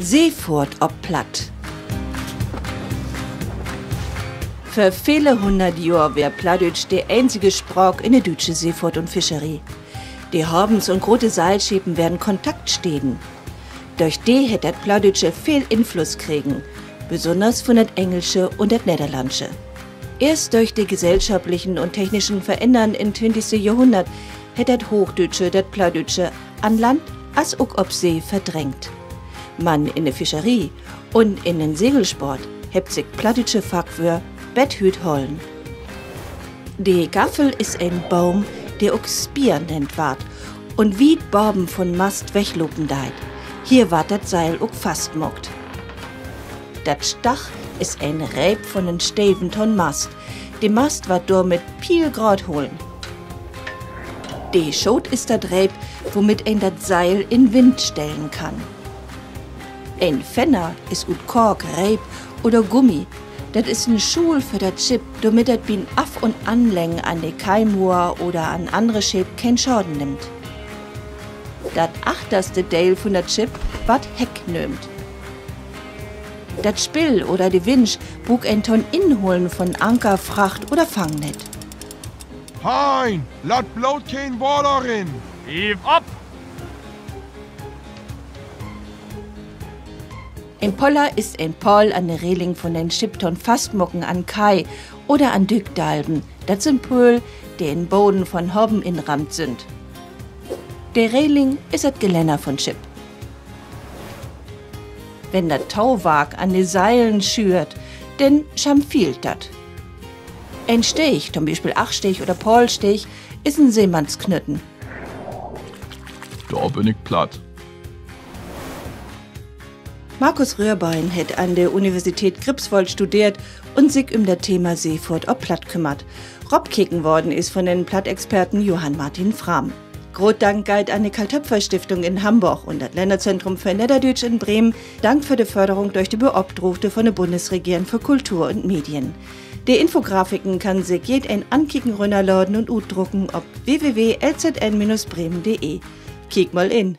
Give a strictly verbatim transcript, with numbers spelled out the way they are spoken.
Seefohrt op Platt. Vör vele hunnert Johr weer Plattdüütsch de eenzige Spraak in de düütsche Seefohrt un Fischerie. De Havens un grote Seilschepen weren Kontaktsteden. Dörch de hett dat Plattdüütsche veel Influss kregen, besünners vun dat Engelsche un dat Nedderlandsche. Eerst dörch de gesellschaplichen un technischen Verännern in't twintigste Johrhunnert hett dat Hoochdüütsche dat Plattdüütsche an Land as ok op See verdrängt. Man in de Fischerie un in den Segelsport hebbt sik plattdüütsche Fachwöör bet hüüt hollen. De Gaffel is en Boom, de ok Spier nennt warrt un wiet baven vun'n Mast weglopen deit. Hier warrt dat Seil ok fastmaakt. Dat Stach is en Reep vun den Steven to'n Mast. De Mast warrt dormit pielgraad holen. De Schoot is dat Reep, womit een dat Seil in'n Wind stellen kann. En Fenner is ut Kork, Reep oder Gummi. Dat is en Schuul för dat Schipp, dormit dat bi'n Af- un Anleggen an de Kaimuer oder an annere Scheep keen Schaden nimmt. Dat achterste Deel vun dat Schipp warrt Heck nöömt. Dat Spill oder de Winsch bruukt een to'n Inholen vun Anker, Fracht oder Fangnett. Hein, laat bloot keen Water rin! Giev op! En Poller is en Pahl an de Reling vun en Schipp to'n Fastmaken an Kai oder an Dükdalven. Dat sünd Pöhl, de in'n Bodden vun'n Haven inrammt sünd. De Reling is dat Gelänner vun't Schipp. Wenn dat Tauwark an de Seilen schüert, denn schamfielt dat. En Steeg, to'n Bispeel Achtsteeg oder Pahlsteeg, is en Seemannsknütten. Dor bün ik platt. Markus Röhrbein hett an de Universität Griepswoold studeert un sik üm dat Thema Seefohrt op Platt kümmert. Ropkeken worrn is vun den Plattexperten Johann Martin Frahm. Groot Dank geiht an de Carl-Toepfer-Stiftung in Hamborg un dat Lännerzentrum för Nedderdüütsch in Bremen. Dank för de Förderung dörch de Beopdraagte vun de Bundesregeren för Kultur un Medien. De Infografiken kann sik jedeen ankieken, rünnerladen un utdrucken op w w w l z n minus bremen punkt d e. Kiek mal in!